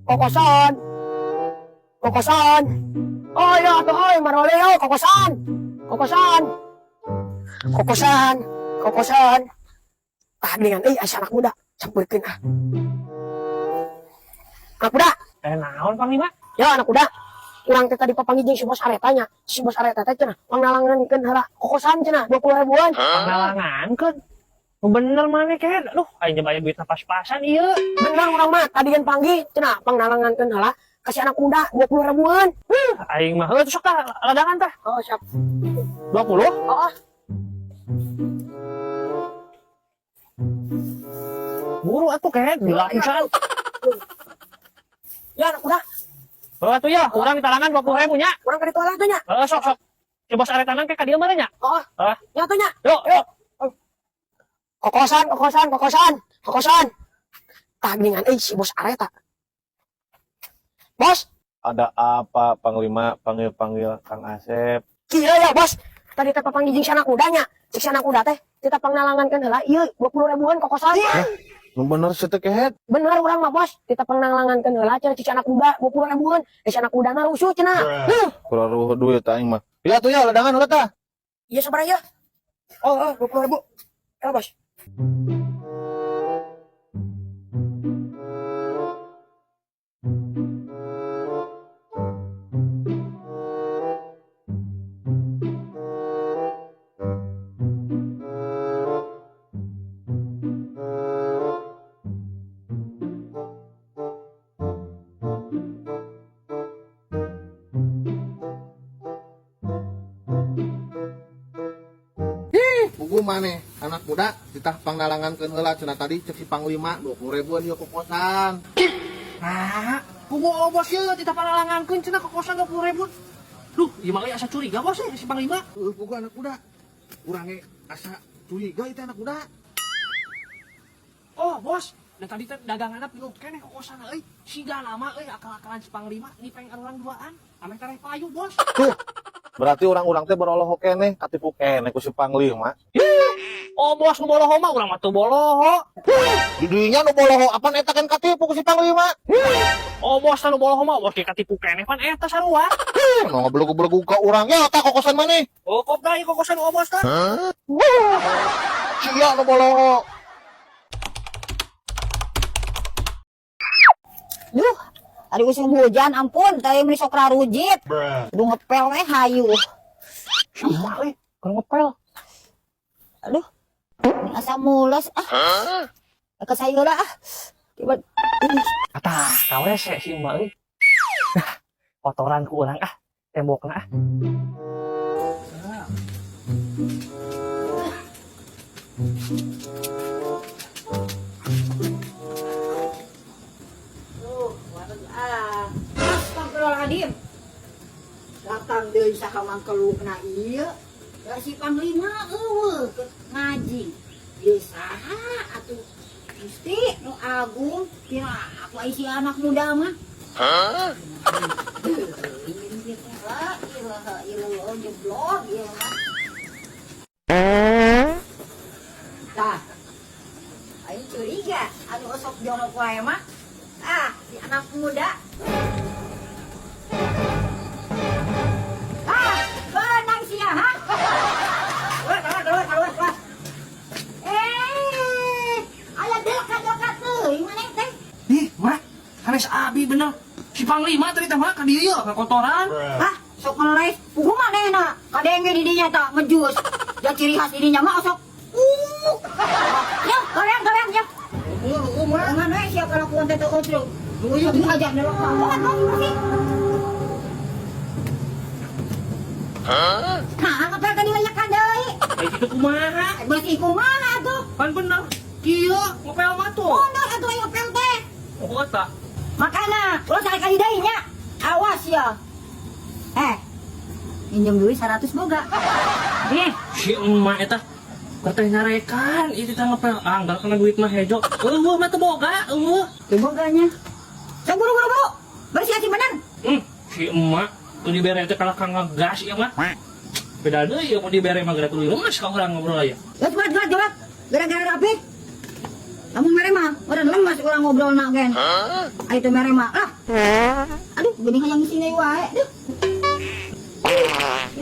Kokosan. Kokosan. Oh ya atuh euy marole yo kokosan. Kokosan. Kokosan. Kokosan. Ah geuningan euy asa anak muda sampeurkeun ah. Anak muda. Naon Panglima? Ya anak muda. Urang teh tadi papanggih jeung si bos areta nya. Si bos areta teh cenah pangnalangankeun heula kokosan cenah 20 ribuan. Pangnalangankeun. Bener mana kek? Aduh, aing bayar duitna pas-pasan ieu. Bener urang mah tadi kan panggih cenah pangnalangankeun heula kasih anak muda 20 ribuan. Aing mah heuh sok tah ladangan tah. Oh siap. 20? Oh, oh. Buru atuh kek, gila pisan. Ya anak muda, Heuh atuh ya, urang ditalangan 20 ribu nya. urang ka ditu heula tuh nya. Heuh sok sok. Si bos aretanan ke ka dieu meureun nya. Oh. Ah. Ya tuh nya. Yuk, yuk. Kokosan, kokosan, kokosan, kokosan. Tah geuningan euy si bos areta. Bos, Ada apa Panglima panggil-panggil Kang Asep? kieu ya bos. Tadi teh papanggih jeung si anak mudanya. Cek si anak muda teh tita pangnalangankeun heula ieu 20 ribuan kokosan. Nu bener sih teh kehet. Bener urang mah bos, tita pangnalangankeun heula cenah cek si anak muda 20 ribuan. Eh si anak muda mah rusuh cenah. Huh. Kurang ruh duit aing mah. Ya tuh ya ladangan ulah tah. Iya sabaraha ya? Oh, oh 20 ribu. Ya bos. Pugu maneh anak muda ditah pangnalangankeun heula cenah tadi cek si Panglima 20 ribuan ieu kokosan. Nah, kumu oh bos ieu tita pangnalangankeun cenah kokosan 20 ribu. Duh, ieu mah asa curiga bos si Panglima. Heuh pugu anak muda. Urang ge asa curiga ieu teh anak muda. Oh, bos, dan tadi teh daganganna pinuh keneh kokosan euy. Siga lama euy akal-akalan si Panglima nipeng urang duaan. Ameh tereh payu, bos. Tuh. Berarti orang-orang teh beroloho keneh katipu keneh ku si Panglima. Oh, bos nu boloho mah urang mah teu boloho. Di dinya nu boloho apan eta kan katipu ku si Panglima. Oh, bos nu boloho mah bos ge katipu keneh pan eta sarua. Nu ngebelegu-belegu ka urang ya tah kokosan maneh. Oh, kok da ieu kokosan oh bos tah. Sia nu boloho. Duh, ari usum hujan ampun, tadi meni sok rarujit. Aduh ngepel we hayu. Si emak euy, keur ngepel. Aduh, ini asa mules ah. Ke sayura ah. Tiba ih, Atah, ka WC si emak euy. Nah, kotoran ku urang ah, tembokna ah. Tuh, wareg ah. Astagfirullahaladzim. Datang deui saha mangkelukna ieu. Da si Panglima eueuh keur ngaji. Ieu saha atuh? Gusti nu agung pira aku ai si anak muda mah. Hah? La ilaha illallah jeblok ieu mah. Tah. Aing curiga anu osok jorok wae mah. Ah, si anak muda. Ah, benang sia, ha? Keluar, keluar, keluar, keluar, keluar. Eh, aya delka-delka teuing maneh teh. Ih, mah, sanes abi bener. Si Panglima tadi teh mah ka dieu ka kotoran. Hah, sok ngeles. Pugu manehna, kadenge di dinya tah ngejus. Da ciri khas dinya mah osok. Ya, goyang, goyang, ya. Mana we sia kalakuan teh teu ujrug. Ujrug aja nelok. Bukan, bukan, bersih. Nah, ngepel tadi layakan deui. Eh, kitu kumaha? Bersih kumaha atuh? Pan bener. Kieu ngepel mah tuh. Mundur atuh ayo ngepel teh. Oh, eta. Makana, ulah sekali-kali deui nya. Awas ya. Minjem duit 100 boga. Nih, Si emak eta keur teh nyarekan ieu teh ngepel. Ah, enggak kena duit mah hejo. Eueuh mah teu boga, eueuh. teu boganya. Sok buru buru buru. Bersih hati bener. Si emak tuh dibere teh kalah ka ngegas ieu mah. Beda deui ieu mun dibere mah geura tuluy lemes ka urang ngobrol aya. Ya cepat cepat cepat. Gara-gara rapi. Lamun mere mah, urang lemas urang ngobrol na gen. Ayo teu mere mah. Lah. Aduh, geuning hayang ngisi deui wae. Duh.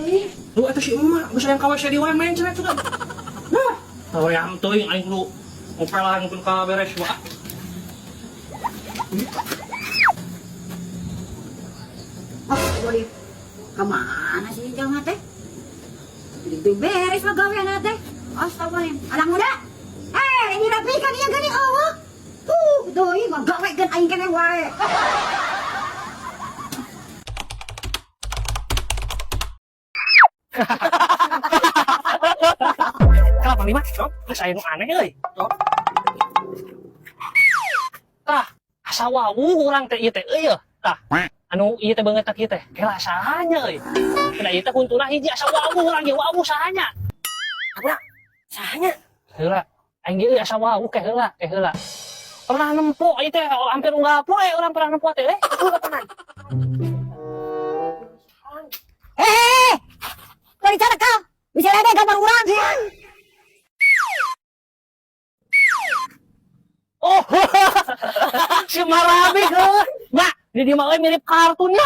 Ih, Lu atuh si emak geus hayang ka WC di wae main cenah sudah. nah, Hoyam teuing aing kudu ngopelan pun ka beres mah. Oh, boleh. Kemana sih jangan teh? Jadi beres mah gawean teh. Astagfirullahaladzim. Anak muda. Eh, ini rapikan ieu geuning eueuh. Tuh, deui ngagawekeun aing keneh wae. Kalah panglima, sok, geus aya nu aneh euy. Sok. Tah, asa wawuh urang teh ieu teh euy. Tah, anu ieu teh beungeut kieu teh. Kela sahanya euy. Da ieu teh kuntuna hiji asa wawuh urang ge wawuh sahanya. Apa? Sahanya. Heula, aing ge euy asa wawuh ke heula, ke heula. Pernah nempo ieu teh hampir unggal poe urang pernah nempo teh euy. Itu kapanan? Eh, kau bicara kau. Bisa ada gambar urang. Oh, si Marabi heuh. Mak, di dieu mah euy mirip kartunnya.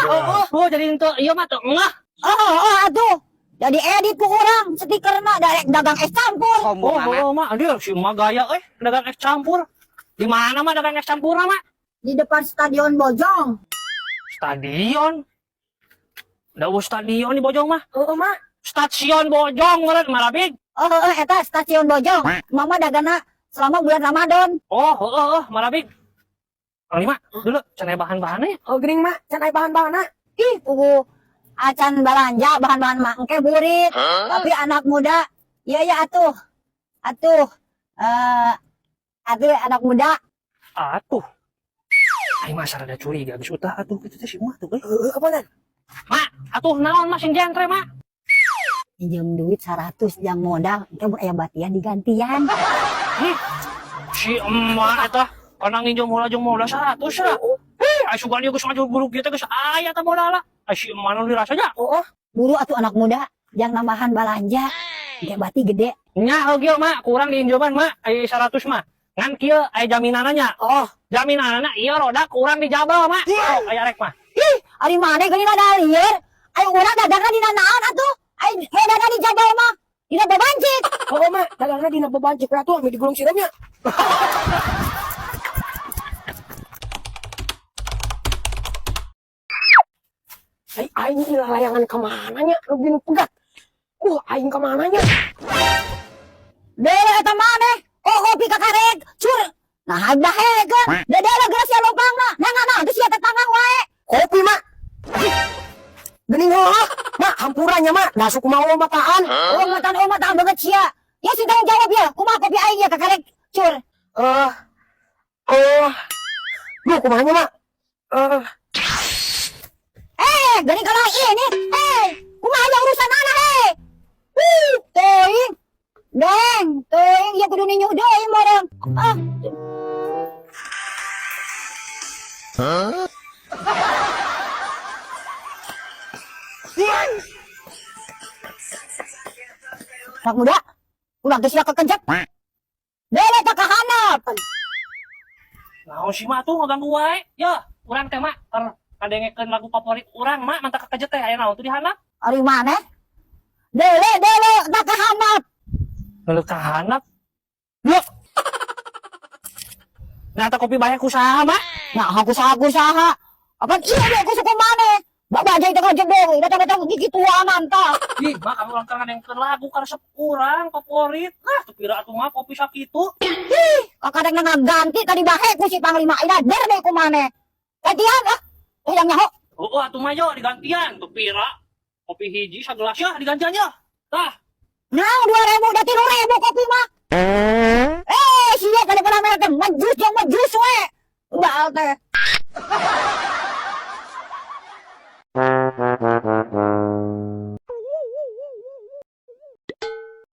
Oh, jadi henteu ieu mah teu ngah. Oh, atuh. Jadi edit ku urang stikerna darek dagang es campur. Oh, oh, mak, dia si emak gaya euy, dagang es campur. Di mana mah dagang es campur mah? Di depan Stadion Bojong. Stadion. Da eueuh stadion di Bojong mah. Heeh, Mak. Stasiun Bojong meureun Marabig. Oh, eta Stasiun Bojong. Mama dagana selama bulan Ramadan. Oh, heeh, heeh, Marabig. Panglima, dulu can aya bahan-bahannya. Oh, geuning, Mak. Can aya bahan-bahanna. Ih, pugu acan balanja bahan-bahan mah engke burit. Tapi anak muda, iya ya atuh. Atuh. Eh, atuh anak muda. Atuh. Aing mah rada curiga geus utah atuh kitu teh si emak tuh euy. Heeh, kapanan? Mak, atuh naon mah sing jentre, Mak? Pinjam duit 100 jang modal, engke mun aya batian digantian. Si emak eta kana nginjem heula jeung modal 100 lah. Eh, ai sugan ieu geus ngaju buruk kieu teh geus aya tah modalna. Ai si emak nu dirasanya. Oh, Buru atuh anak muda, jang nambahan balanja. Engke bati gede. Nya heuh mak, kurang diinjeman mak, ai 100 mah. Ngan kieu aya jaminanna nya. Oh, Jaminanna ieu roda kurang dijabel mak. Oh, aya rek mah. Ih, ari maneh geuning rada lieur. Ayo urang dagangna dina naon atuh? Ai hedana di jabal mah. Dina babancik. oh, Mak. Dagangna dina babancik we atuh ame digulung sireumnya. Ai aing ini layangan kemana nya? Nu binu pegat. Aing kemana nya? Dele eta maneh. Oh, kopi kakarek. Cur. Nah, dahekeun. Dadela geus sia lopangna. Nah, nah, nah, geus sia tetangga wae. Kopi, Mak. Geuning heuh. Mak, hampurannya, Mak. Da suku mau mataan. Oh, mataan banget sia. Ya sing tanggung jawab ya. Kumaha kopi aing ya kakarek cur. Eh. Oh. Duh, kumaha nya, Mak? Eh, Eh, geuning kalau ini. Eh, kumaha ya urusan anak eh. Huh, teuing. Deng, teuing ya kudu ninyu deui bareng. Ah, anak muda. Ulah geus sia kekencet. Dele tak kahanap. Naon si mak tuh ngaganggu wae. Ya, urang teh mak keur kadengekeun lagu favorit urang mak mantap kekejet teh aya naon tuh di handap. Ari maneh? Dele, dele tak kahanap. Ngeuleuh ka handap. Loh. Nah, eta kopi bae ku saha mak? Nah, aku saha aku saha. Apa iya deh aku suka maneh. Bapak aja itu kan jebol, datang-datang gigi tuanan tah. Ih, mak kamu urang keur ngadengkeun lagu karesep urang favorit. Nah, teu pira atuh mah kopi sakitu. Kakadang ganti tadi bahe ku si panglima ina der deh ku maneh. Gantian ah. Oh yang nyaho. Oh, atuh mah yo digantian teu pira. Kopi hiji sagelas ya digantian ya. Tah, Nah, 2.000 dah 3.000 kopi mah. Eh, sia tadi pada merek teh majus yang majus we. Baal teh.